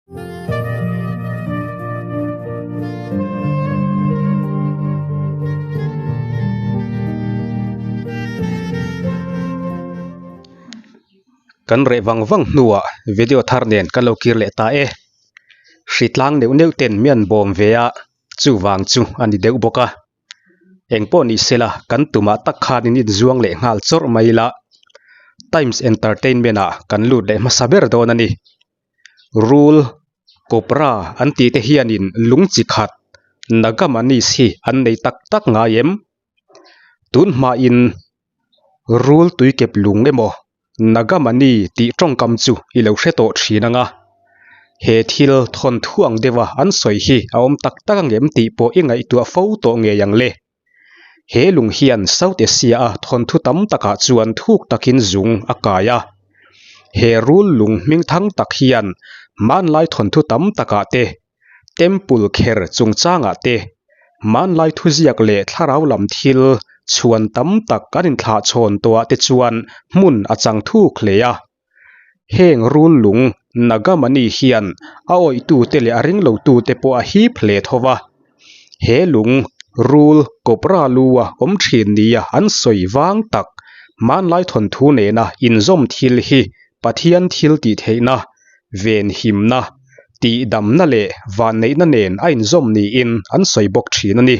Kan reh vang vang hnuah video thar nen kan lo kir leh ta e. Hritlang neuh neuh ten mi an bawm ve a, chuvang chu a ni deuh bawk a. Eng pawh ni sela kan tumah tak khan in inzuang leh nghal chawrh mai ila Times Entertainment ah kan lut leh hmasa ber dawn a ni. Rul, Cobra an tih te hianin lung chi khat Nagamanis hi an nei tak tak ngai em? Tun hmain Rul tuikep lung emaw Nagamani tih tawngkam chu i lo hre tawh thin ang a, he thil thawnthu ang deuha an sawi hi a awm tak tak ang em tih pawh i ngaihtuah fo tawh ngei ang le. He lung hian South Asia-a thawnthu tam takah chuan thuk takin zung a kai a. He rul lung hmingthang tak hian hmanlai thawnthu tam takah te, Temple kher chungchangah te, hmanlai thuziak leh thlarau lam thil chhuan tam tak an inthlahchhawn tawhah te chuan hmun a chang thuk hle a. Heng rul lung Nagamani hian a awihtute leh a ringlotute pawh a hip hle tho va. He lung rul cobra lu-a awm thin nia an sawi vang tak hmanlai thawnthu nena inzawm thil hi Pathian thil tih theihna, venhimna, tihdamna leh vanneihna nen a inzawm niin an sawi bawk thin a ni.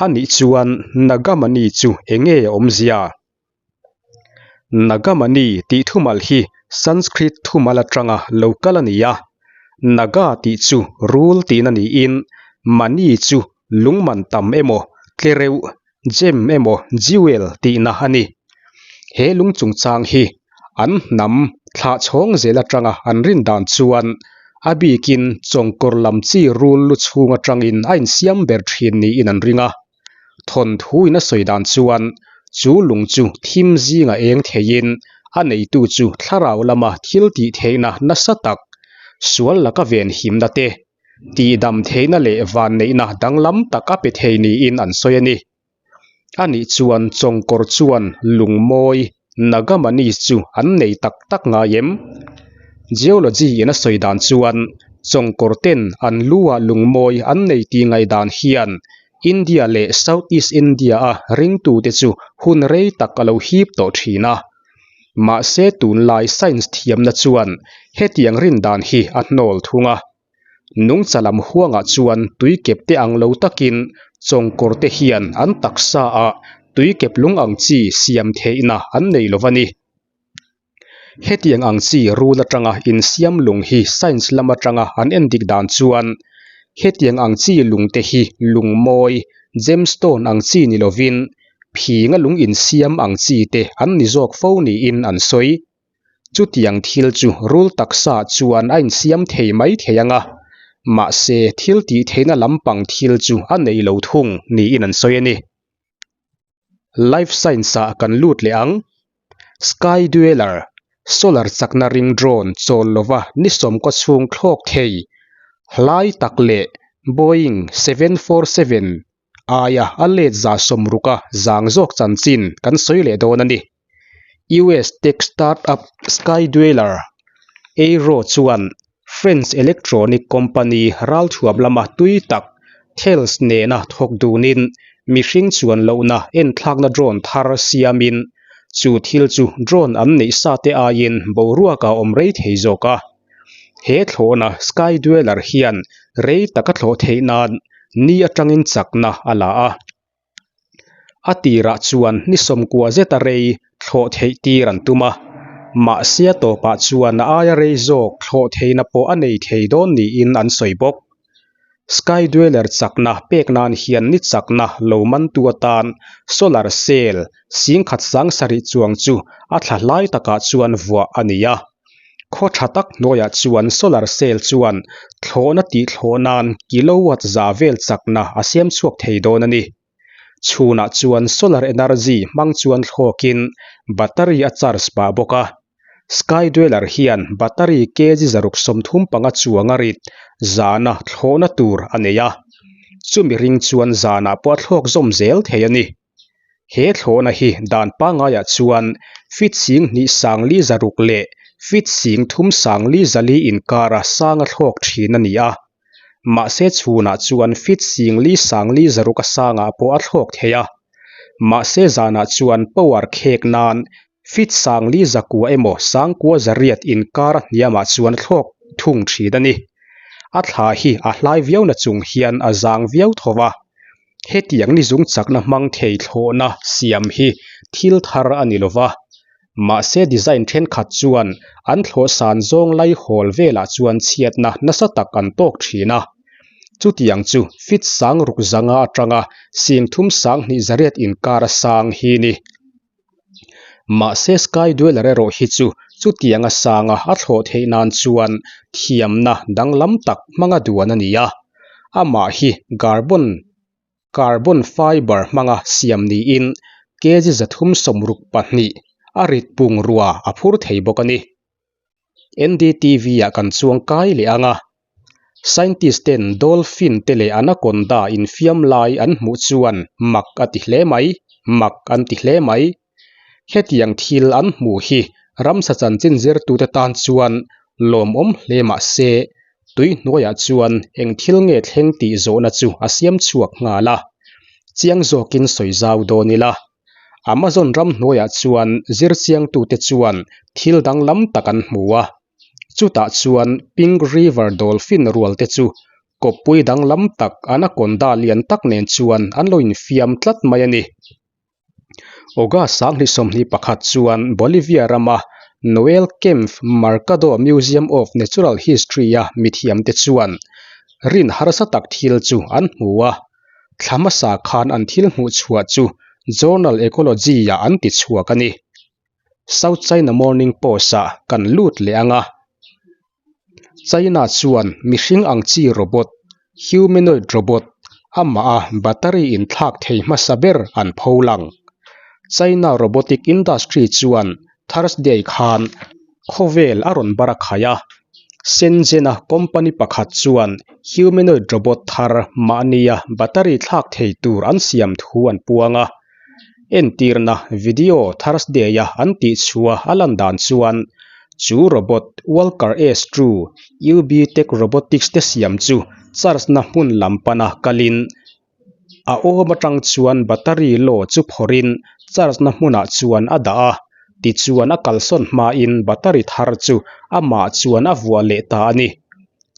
Anih chuan Nagamani chu enge a awmzia? Nagamani tih thumal hi Sanskrit thumal atanga lo kal a ni a. Naga tih chu rul tihna niin Mani chu lungman tam emaw, tlereuh, gem emaw jewel tihna a ni. He lung chungchang hi an hnam thlah chhawng zel atanga an rin dan chuan a bikin chawngkawr lam chi rul lu chhung atangin a insiam ber thin niin an ring a. Thawnthuin a sawi dan chuan chu lung chu thim zinga eng theiin a neitu chu thlarau lama thil tih theihna nasa tak, sual laka venhimna te, tihdam theihna leh vanneihna danglam tak a pe thei niin an sawi a ni. Anih chuan chawngkawr chuan lungmawi Nagamani chu an nei tak tak ngai em? Geology in a sawi dan chuan chawngkawr ten an lu ah lungmawi an nei tih ngaihdan hian India leh South East India a ringtute chu hun rei tak a lo hip tawh thin a. Mahse tunlai science thiamna chuan hetiang rindan hi a hnawl thung a. Nungcha lam huangah chuan tuikep te ang lo takin chawngkawr te hian an taksa ah tuikep lung ang chi siam theihna an nei lo a ni. Hetiang ang chi rul atanga insiam lung hi science lam atanga an en dik dan chuan hetiang ang chi lung te hi lung mawi, gemstone ang chi ni lovin phinga lung insiam ang chi te an ni zawk fo niin an sawi. Chutiang thil chu rul taksa chuan a insiam thei mai thei ang a, mahse thil tih theihna lampang thil chu a nei lo thung niin an sawi a ni. Life Science ah kan lut leh ang. Sky Dweller, Solar chakna ring drone chawl lova ni sawmkaw chhung thlawk thei hlai tak leh Boeing 747 aia a let za sawmruka zang zawk chanchin kan sawi leh dawn a ni. US tech startup Sky Dweller Aero chuan French electronic company ralthuam lama tui tak Thales nena thawk dunin mihring chuan lohna enthlakna drone thar siamin chu thil chu drone an neih sa te aiin boruak a awm rei thei zawk a. He thlawhna Sky Dweller hian rei taka thlawh theih nan ni atangin chakna a la a. A tirah chuan ni sawmkua zeta rei thlawh theih tir an tum a, mahse a tawpah chuan a aia rei zawk thlawh theihna pawh a nei thei dawn niin an sawi bawk. Sky Dweller chakna pek nan hian ni chakna lo mantu atan solar cell singkhat sang sarih chuang chu a thla hlai takah chuan vuah a ni a. Khaw tha tak hnuaiah chuan solar cell chuan thlawhna tih thlawh nan kilowatt za vel chakna a siam chhuak thei dawn a ni. Chhunah chuan solar energy hmang chuan thlawkin battery a charge pah bawk a. Sky Dweller hian battery kg 635 chuang a rit zana thlawhna tur a nei a. Chumi ring chuan zanah pawh a thlawk zawm zel thei a ni. He thlawhna hi dan pangaiah chuan feet sing hnih sang li zaruk leh Feet sing thum sang li zali inkara sanga thlawk thin a ni a, mahse chhunah chuan feet sing li sang li zaruk a sangah pawh a thlawk thei a, mahse zanah chuan power khek nan feet sang li zakua emaw sangkua zariat inkara hniamah chuan a thlawk thung thin a ni. A thla hi a hlai viau na chung hian a zang viau tho va, hetiang ni zung chakna hmang thei thlawhna siam hi thil thar a ni lo va. Mahse design thenkhat chuan an thlawh san zawng lai hawl velah chuan chhiatna nasa tak an tawk thin a. Chutiang chu fit sang ruk zanga atanga sing thum sang hnih zariat inkar a sang hi ni. Mahse Sky Dweller erawh hi chu chutianga sanga a thlawh theih nan chuan thiamna danglam tak hmanga duan a ni a. Amah hi carbon Carbon fiber hmanga siam niin kg 372 a rit pungrua a phur thei bawk a ni. NDTV ah kan chuang kai leh ang a, scientist ten dolphin te leh anaconda infiam lai an hmuh chuan mak a ti hle mai, mak an ti hle mai. Hetiang thil an hmuh hi ramsa chanchin zirtute tan chuan lawmawm hle mah se, tui hnuaiah chuan eng thil nge thleng tih zawhna chu a siam chhuak nghal a. Chiang zawkin sawi zau dawn ila, Amazon ram hnuaiah chuan zirchiangtute chuan thil danglam tak an hmu a. Chutah chuan Pink River Dolphin rualte chu kawppui danglam tak anaconda lian tak nen chuan an lo infiam tlat mai a ni. August 2021 chuan Bolivia rama Noel Kempf Mercado Museum of Natural History-a mithiamte chuan rin harsa tak thil chu an hmu a, thla hmasa khan an thil hmuh chhuah chu Journal Ecology-ah an ti chhuak a ni. South China Morning Post-ah kan lut leh ang a. China chuan mihring ang chi robot, humanoid robot, amah a battery inthlak thei hmasa ber an pho lang. China robotic industry chuan Thursday khan khawvel a rawn bar a khai a, Shenzhen-a company pakhat chuan humanoid robot thar mahnia battery thlak thei tur an siam thu an puang a. Entirna video Thursday-a an tihchhuah a lan dan chuan chu robot Walker S2 UBTech Robotics te siam chu charge na hmun lam pana kalin a awm atang chuan battery load chu phawrhin charge na hmunah chuan a dah a, tichuan a kalsawn hmain battery thar chu amah chuan a vuah leh ta a ni.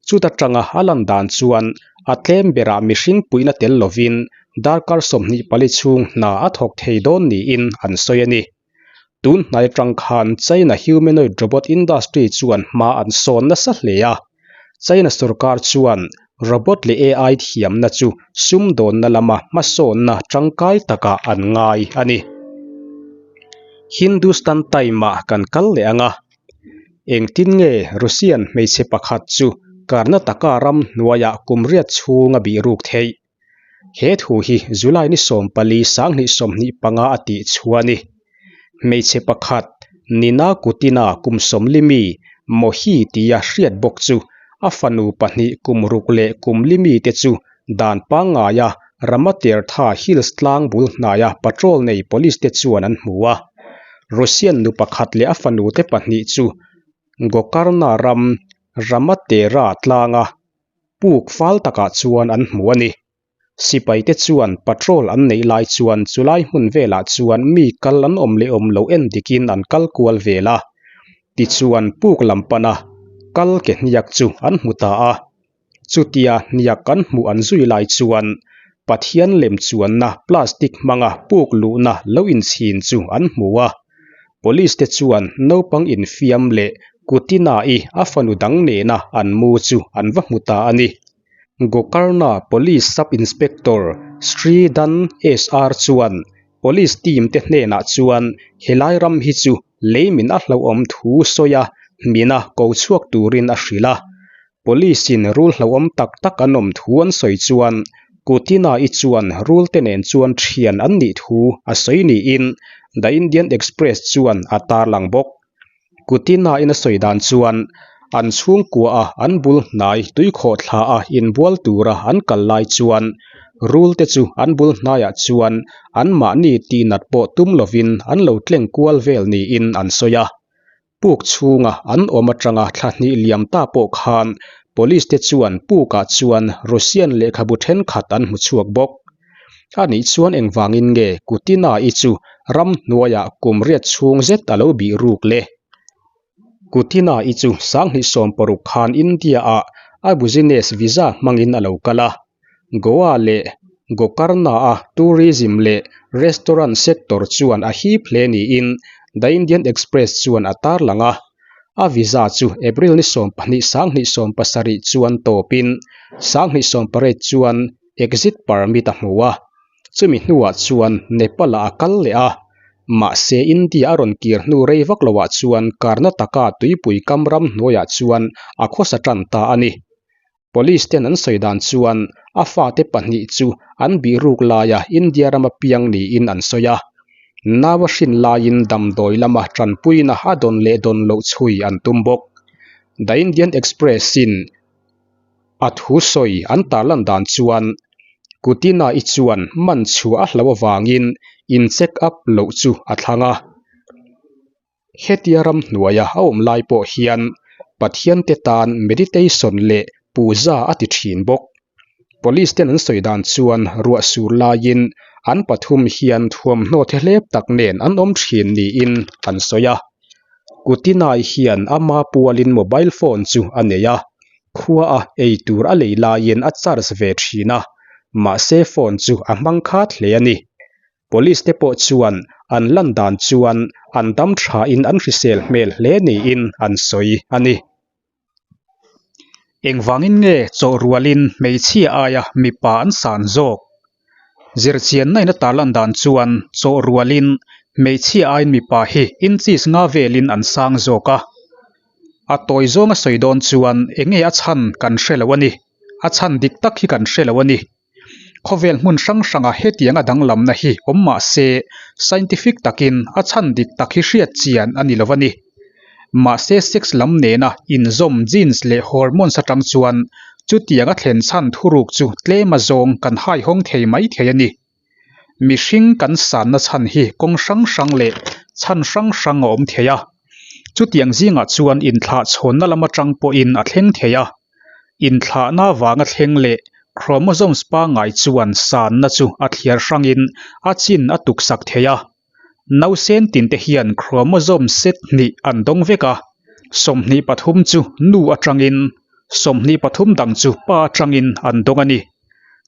Chuta tanga a lan dan chuan a tlem berah mihring puihna tel lovin darkar 24 chhung hna a thawk thei dawn niin an sawi a ni. Tun hnai atang khan China humanoid robot industry chuan hma an sawn nasa hle a. China sorkar chuan robot leh AI thiamna chu sumdawnna lama hmasawnna tangkai takah an ngai a ni. Hindustan Time-ah kan kal leh ang a. Engtin nge Russian hmeichhe pakhat chu Karnataka ram hnuaiah kum riat chhung a bihruk theih? He thu hi July ni 14 2025 a tih chhuah a ni. Hmeichhe pakhat Nina Kutina kum 40 mi Mohi tia hriat bawk chu a fanu pahnih kum ruk leh kum li mite chu dan pangngaia Ramatirtha Hills tlang bul hnaia patrol nei police te chuan an hmu a. Russian nu pakhat leh a fanu te pahnih chu Gokarna ram Ramatera tlanga puk fal takah chuan an hmu a ni. Sipai te chuan patrol an neih lai chuan chulai hmun velah chuan mi kal an awm leh awm loh en dikin an kal kual vel a. Tichuan puk lam pana kal ke hniak chu an hmu ta a. Chutia hniak an hmuh an zui lai chuan Pathian lem chuanna plastic hmanga puk luhna lo inchhin chu an hmu a. Police te chuan naupang infiam leh Kutina-i a fanu dang nena an mu chu an va hmu ta a ni. Gokarna Police Sub Inspector Sri Dan SR chuan Police team te hnenah chuan helai ram hi chu leimin a hlauhawm thu sawi a, hmina ko chhuak turin a hrilh a. Police in rul hlauhawm tak tak an awm thu an sawi chuan Kutina-i chuan rul te nen chuan thian an nih thu a sawi niin The Indian Express chuan a tarlang bawk. Kutina-in a sawi dan chuan an chhungkua a an bul hnai tuikhawh thla a inbual tura an kal lai chuan rul te chu an bul hnaiah chuan anmahni tihnat pawh tum lovin an lo tleng kual vel niin an sawi a. Puk chhunga an awm atanga thla hnih liam ta pawh khan Police te chuan pukah chuan Russian lehkhabu thenkhat an hmu chhuak bawk. A nih chuan engvangin nge Kutina-i chu ramhnuaiah kum riat chhung zet a lo bih ruk le? Kutina-i chu 2016 khan India-ah a business visa hmangin a lo kal a. Goa leh Gokarna-a tourism leh restaurant sector chuan a hip hle niin The Indian Express chuan a tarlang a. A visa chu April ni 12 2017 chuan tawpin 2018 chuan exit permit a hmu a. Chumi hnuah chuan Nepal-ah a kal leh a. Mahse India a rawn kir hnu rei vak loah chuan Karnataka tuipui kam ram hnuaiah chuan a khawsa tan ta a ni. Police ten an sawi dan chuan a fate pahnih chu an bih ruk laia India rama piang niin an sawi a. Nau a hrin laiin damdawi lama tanpuina a dawn leh dawn loh chhui an tum bawk. The Indian Express-in a thu sawi an tarlan dan chuan Kutina-i chuan man chhuah a hlauh avangin in check up loh chu a thlang a. Hetia ramhnuaia a awm lai pawh hian Pathiante tan meditation leh puja a ti thin bawk. Police ten an sawi dan chuan ruah sur laiin an pathum hian thuamhnaw thehlep tak nen an awm thin niin an sawi a. Kutinai hian ama pualin mobile phone chu a nei a, khua a ei tur a lei laiin a charge ve thin a, mahse phone chu a hmang khat hle a ni. Police te pawh chuan an lan dan chuan an dam thain an hrisel hmel hle niin an sawi a ni. Engvangin nge chawhrualin hmeichhia aia mipa an san zawk? Zirchianna in a tarlan dan chuan chawhrualin hmeichhia aiin mipa hi inches nga velin an sang zawk a. A tawi zawnga sawi dawn chuan enge a chhan kan hre lo a ni. A chhan dik tak hi kan hre lo a ni. Khawvel hmun hrang hranga hetianga danglamna hi awm mah se scientific takin a chhan dik tak hi hriat chian a ni lo a ni. Mahse sex lam nena inzawm genes leh hormones atang chuan chutianga thlen chhan thuruk chu tlem azawng kan haihawng thei mai thei a ni. Mihring kan sanna chhan hi kawng hrang hrang leh chhan hrang hrang a awm thei a. Chutiang zingah chuan inthlahchhawnna lam atang pawhin a thleng thei a. Inthlahna vanga thleng leh chromosomes pangngai chuan sanna chu a thliar hrangin a chin a tuksak thei a. Nausen tinte hian chromosome set hnih an dawng vek a, 23 chu nu atangin, 23 dang chu pa atangin an dawng a ni.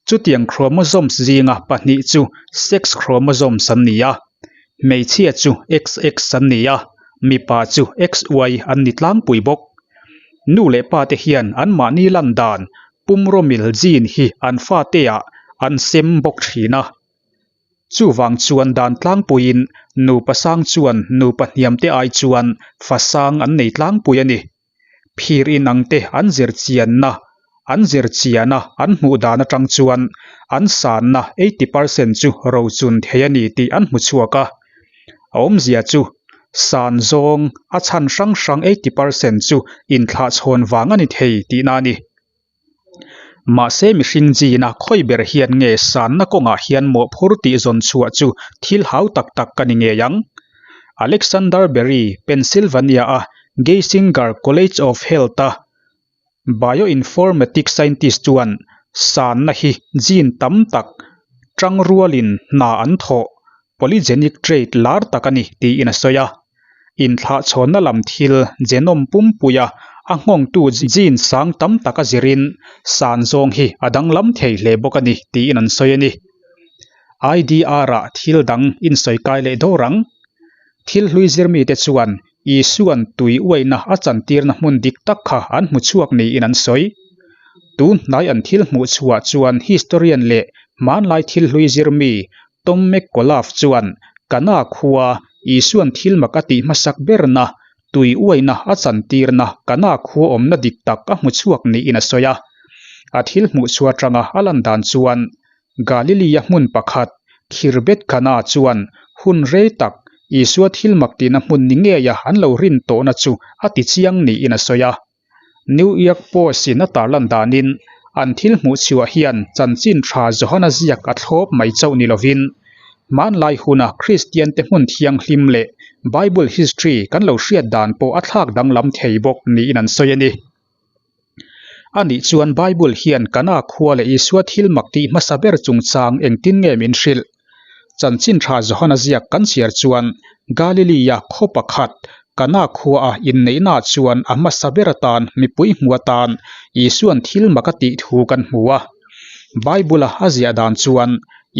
Chutiang chromosomes zinga pahnih chu sex chromosomes an ni a, hmeichhia chu XX an ni a, mipa chu XY an ni tlangpui bawk. Nu leh pa te hian anmahni lan dan pumrawmil gene hi an fate-ah an sem bawk thin a. Chuvang chuan dan tlangpuiin nupa sang chuan nupa hniamte ai chuan fa sang an nei tlangpui a ni. Phir inang te an zir chianna an zir chiana an hmuh dan atang chuan an sanna 80% chu rochun thei a ni tih an hmu chhuak a. A awmzia chu san zawng a chhan hrang hrang 80% chu inthlahchhawn vang a ni thei tihna a ni. Mahse mihring gene-a khawi ber hian nge sanna kawngah hian mawhphur tih zawn chhuah chu thil hau tak tak ka ni ngei ang. Alexander Berry, Pennsylvania-a Geisinger College of Health-a bioinformatics scientist chuan sanna hi gene tam tak tangrualin hna an thawh polygenic trait lar tak a ni tiin a sawi a. Inthlahchhawnna lam thil genome pumpuia a nghawngtu gene sang tam tak a zirin san zawng hi a danglam thei hle bawk a ni tiin an sawi a ni. IDR-ah thil dang insawi kai leh dawr ang. Thil hlui zirmite chuan Isua'n tui uaihna a chantirna hmun dik tak kha an hmu chhuak niin an sawi. Tun hnai an thil hmuh chhuah chuan historian leh hmanlai thil hlui zirmi Tom McCullough chuan Kana khua Isua'n thil mak a tih hmasak berna, tui uaihna a chantirna Kana khua awmna dik tak a hmu chhuak niin a sawi a. A thil hmuh chhuah atanga a lan dan chuan Galilea hmun pakhat, Khirbet Kana chuan hun rei tak Isua thil mak tihna hmun ni ngeia an lo rin tawhna chu a ti chiang niin a sawi a. New York Post-in a tarlan danin, an thil hmuh chhuah hian chanchin tha Johana ziak a thlawp mai chauh ni lovin, hmanlai huna Kristiante hmun thianghlim leh Bible history kan lo hriat dan pawh a thlak danglam thei bawk niin an sawi a ni. A nih chuan Bible hian Kana khua leh Isua thil mak tih hmasa ber chungchang engtin nge min hrilh? Chanchin tha Johana ziak kan chhiar chuan Galilee-a khaw pakhat Kana khuaa inneihnaah chuan a hmasa ber atan mipui hmu atan Isua'n thil mak a tih thu kan hmu a. Bible-a a ziah dan chuan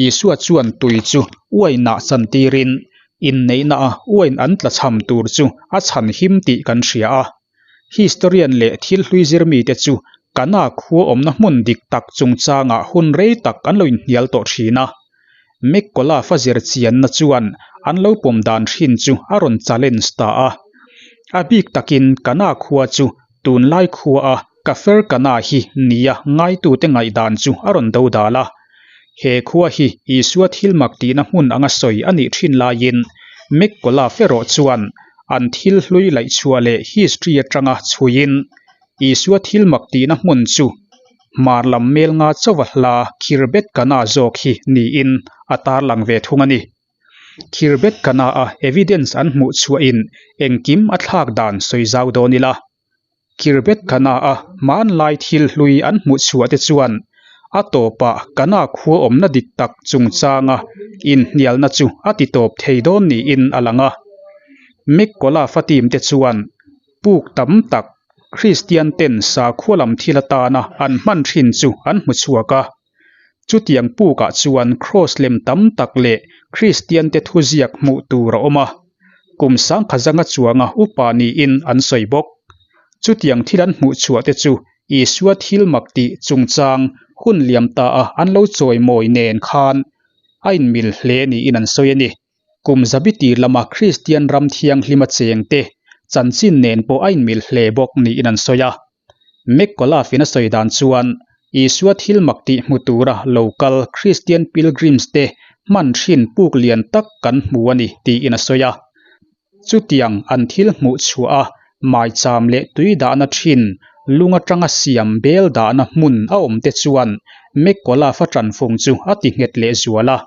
Isua chuan tui chu uainah chantirin inneihnaah uain an tlachham tur chu a chhan him tih kan hria a. Historian leh thil hlui zir mite chu Kana khua awmna hmun dik tak chungchangah hun rei tak an lo inhnial tawh thin a. McCullough a zir chianna chuan an lo pawm dan hrin chu a rawn challenge ta a. A bik takin Kana khua chu tunlai khua a Kafir Kana hi nia ngaitute ngaihdan chu a rawn dodal a. He khua hi Isua thil mak tihna hmun anga sawi a nih thin laiin McCullough erawh chuan an thil hlui laihchhuah leh history atanga chhuiin Isua thil mak tihna hmun chu hmar lam mel nga chauha hla Khirbet Kana zawk hi niin a tarlang ve thung a ni. Khirbet Kana-a evidence an hmuh chhuahin engkim a thlak dan sawi zau dawn ila. Khirbet Kana-a hmanlai thil hlui an hmuh chhuah te chuan a tawpah Kana khua awmna dik tak chungchanga inhnialna chu a ti tawp thei dawn niin a lang a. Mekkola fa team te chuan puk tam tak Kristian ten sakhua lam thil atana an hman thin chu an hmu chhuak a. Chutiang pukah chuan kraws lem tam tak leh Kristiante thuziak hmuh tur a awm a, kum sangkhat zanga chuanga upa niin an sawi bawk. Chutiang thil an hmuh chhuah te chu Isua thil mak tih chungchang hun liam ta a an lo chawimawi nen khan a inmil hle niin an sawi a ni. Kum zabi tir lama Kristian ram thianghlima chengte chanchin nen pawh a inmil hle bawk niin an sawi a. McCullough-in a sawi dan chuan, Isua thil mak tih hmu tura lo kal Christian pilgrims te hman thin puk lian tak kan hmu a ni tiin a sawi a. Chutiang an thil hmuh chhuah a maicham leh tui dahna thin lung atanga siam bel dahna hmun a awm te chuan McCullough-a tanfung chu a ti nghet leh zual a.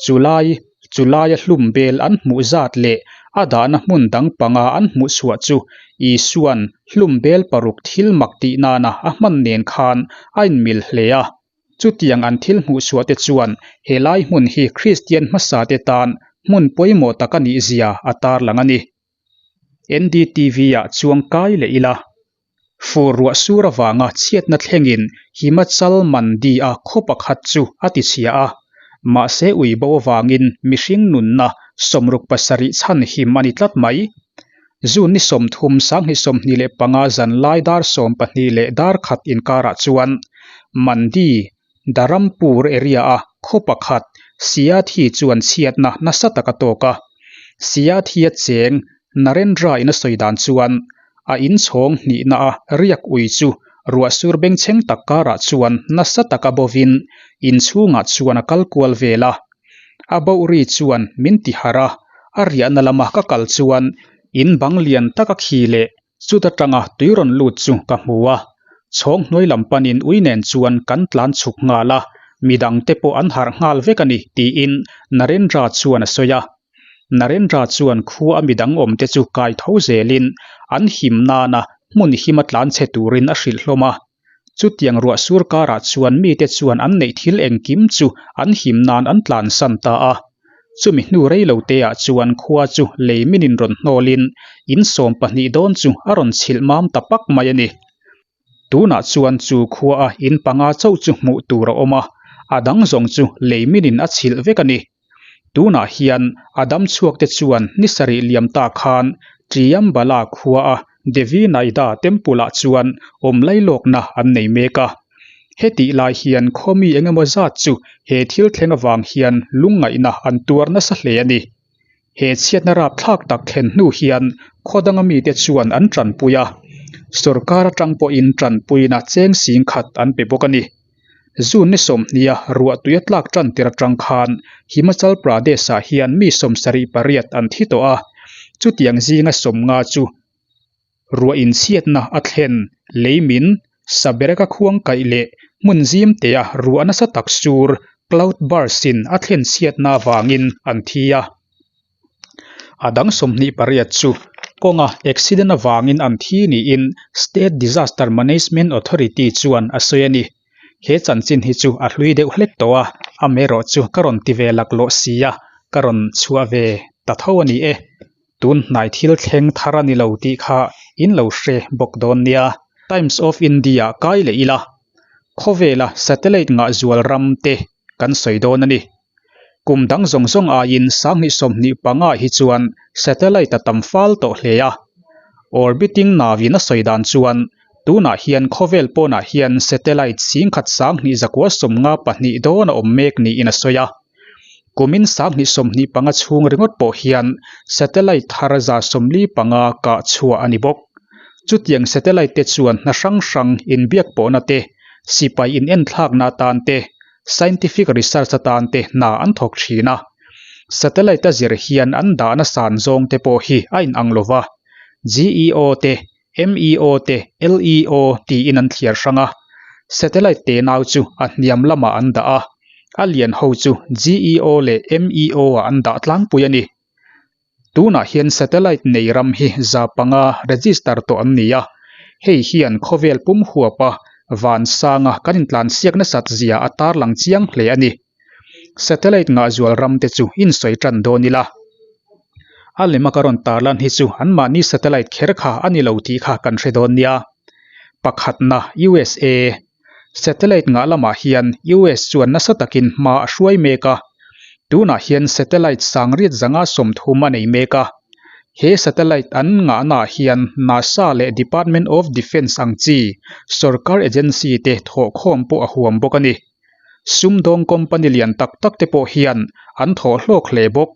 Chulai Chulaia hlum bel an hmuh zat leh a dahna hmun dang panga an hmuh chhuah chu Isua'n hlum bel paruk thil mak tih nana a hman nen khan a inmil hle a. Chutiang an thil hmuh chhuah te chuan helai hmun hi Kristian hmasa te tan hmun pawimawh tak a nih zia a tarlang a ni. NDTV-ah chuang kai leh ila. Fur ruah sur avanga chhiatna thlengin Himachal Mandi-a khaw pakhat chu a tichhia a, mahse ui bo avangin mihring nunna 67 chhan him a ni tlat mai. June ni 30, 2025 zanlai dar 12 leh dar khat inkarah chuan Mandi Dharampur area-a khaw pakhat Siathi chuan chhiatna nasa tak a tawk a. Siathi-a cheng Narendra in a sawi dan chuan a inchhawng hnihna a riak ui chu ruahsur bengchheng tak karah chuan nasa taka bovin inchhungah chuan a kal kual vel a. A boh ri chuan min ti harh a, a riahna lama ka kal chuan in bang lian tak a khi leh Chuta tanga tui rawn lut chu ka hmu a, chhawng hnuai lam panin ui nen chuan kan tlan chhuk nghal a, midangte pawh an harh nghal vek a ni, tiin Narendra chuan a sawi a. Narendra chuan khua a midang awmte chu kai tho zelin an him nana hmun hima tlan chhe turin a hrilh hlawm a. Chutiang ruah sur karah chuan mite chuan an neih thil engkim chu an him nan an tlansan ta a. Chumi hnu rei lo teah chuan khua chu lei minin rawn hnawlin in 12 dawn chu a rawn chhilh mam ta pak mai a ni. Tunah chuan chu khua a in panga chauh chu hmuh tur a awm a, a dang zawng chu lei minin a chhilh vek a ni. Tunah hian a dam chhuak te chuan ni sarih liam ta khan Triambala khua a Devi Naida Temple ah chuan awm lailawkna an nei mek a. Hetih lai hian khawmi eng emaw zat chu he thil thleng avang hian lungngaihna an tuar nasa hle a ni. He chhiatna rapthlak tak thlen hnu hian khaw danga mite chuan an tanpui a, sorkar atang pawhin tanpuina cheng sing khat an pe bawk a ni. June ni 20 a ruahtui a tlak tan tir atang khan Himachal Pradesh ah hian mi 78 an thi tawh a, chutiang zinga 50 chu ruah inchhiatna a thlen leimin, sabereka khuang kaih leh hmun zim tea ruah nasa tak sur cloud burst in a thlen chhiatna avangin an thi a. A dang 28 chu kawnga accident avangin an thi niin State Disaster Management Authority chuan a sawi a ni. He chanchin hi chu a hlui deuh hlek tawh a, amaherawh chu ka rawn ti ve laklawh si a, ka rawn chhuah ve ta tho a ni e. Tun hnai thil thleng thar a ni lo tih kha in lo hre bawk dawn nia. Times of India kai leh ila, khawvela satellite ngah zual ram te kan sawi dawn a ni. Kum dang zawng zawng aiin 2025 hi chuan satellite a tam fal tawh hle a. Orbiting navin a sawi dan chuan tunah hian khawvel pawnah hian satellite singkhat 2952 dawn a awm mek niin a sawi a. Kumin 2025 chhung ringawt pawh hian satellite thar 145 kah chhuah a ni bawk. Chutiang satellite te chuan hna hrang hrang inbiak pawhna te, sipai inenthlakna atan te, scientific research atan te hna an thawk thin a. Satellite a zir hian an dahna san zawng te pawh hi a inang lo va, GEO te, MEO te, LEO tiin an thliar hrang a. Satellite tenau chu a hniam lamah an dah a, a lian ho chu GEO leh MEO ah an dah tlangpui a ni. Tunah hian satellite nei ram hi 500 register tawh an ni a, hei hian khawvel pum huapa vansanga kan intlansiak nasat zia a tarlang chiang hle a ni. Satellite ngahzual ram te chu insawi tan dawn ila. A lema ka rawn tarlan hi chu anmahni satellite kher kha a ni lo tih kha kan hre dawn nia. Pakhatna, USA. Satellite ngah lamah hian US chuan nasa takin hma a hruai mek a, tunah hian satellite sangriat zanga 30 a nei mek a. He satellite an ngahnaah hian NASA leh Department of Defence ang chi sorkar agency te thawhkhawm pawh a huam bawk a ni. Sumdawng company lian tak tak te pawh hian an thawh hlawk hle bawk.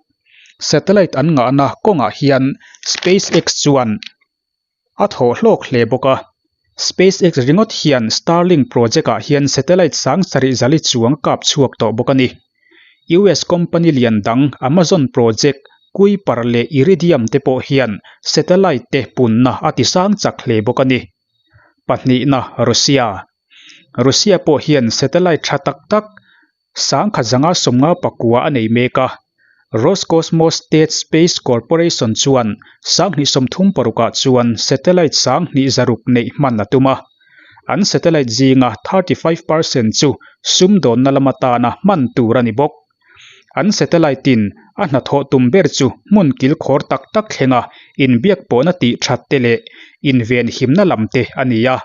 Satellite an ngahna kawngah hian SpaceX chuan A thawh hlawk hle bawk a. SpaceX ringawt hian Starlink project-ah hian satellite 7000 zali chuang kap chhuak tawh bawk a ni. US company lian dang Amazon project, Kuiper leh Iridium te pawh hian satellite te punna a tisang chak hle bawk a ni. Pahnihna, Russia. Russia pawh hian satellite tha tak tak 1959 a nei mek a, Roscosmos State Space Corporation chuan 2036 ah chuan satellite 2600 neih hman a tum a, an satellite zinga 35 percent chu sumdawnna lam atana hman tur a ni bawk. An satellite in a hnathawh tum ber chu hmun kilkhawr tak tak thlenga inbiak pawhna tih that te leh invenhimna lam te a ni a.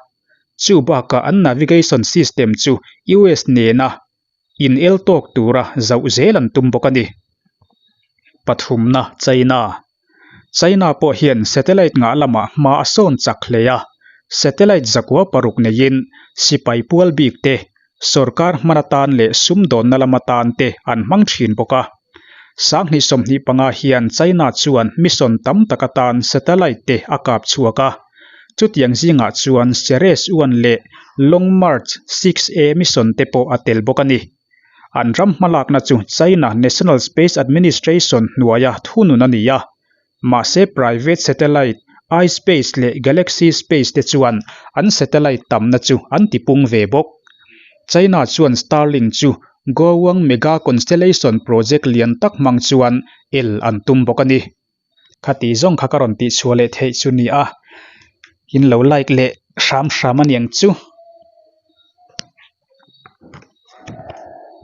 Chu bakah an navigation system chu US nena in el tawk tura zauh zel an tum bawk a ni. Pathumna, China. China pawh hian satellite ngah lamah hma a sawn chak hle a, satellite 96 neiin sipai pual bik te, sorkar hman atan leh sumdawnna lam atan te an hmang thin bawk a. 2025 hian China chuan mission tam tak atan satellite te a kap chhuak a. Chutiang zingah chuan Ceres 1 leh Long March 6A mission te pawh a tel bawk a ni. An ram hmalakna chu China National Space Administration hnuaia thunun a ni a. Mahse private satellite iSpace leh Galaxy Space te chuan an satellite tamna chu an tipung ve bawk. China chuan Starlink chu Guowang Mega Constellation project lian tak hmang chuan el an tum bawk a ni. Khati zawng kha ka rawn tihchhuah leh theih chu ni a, in lo like leh hram hram a niang chu.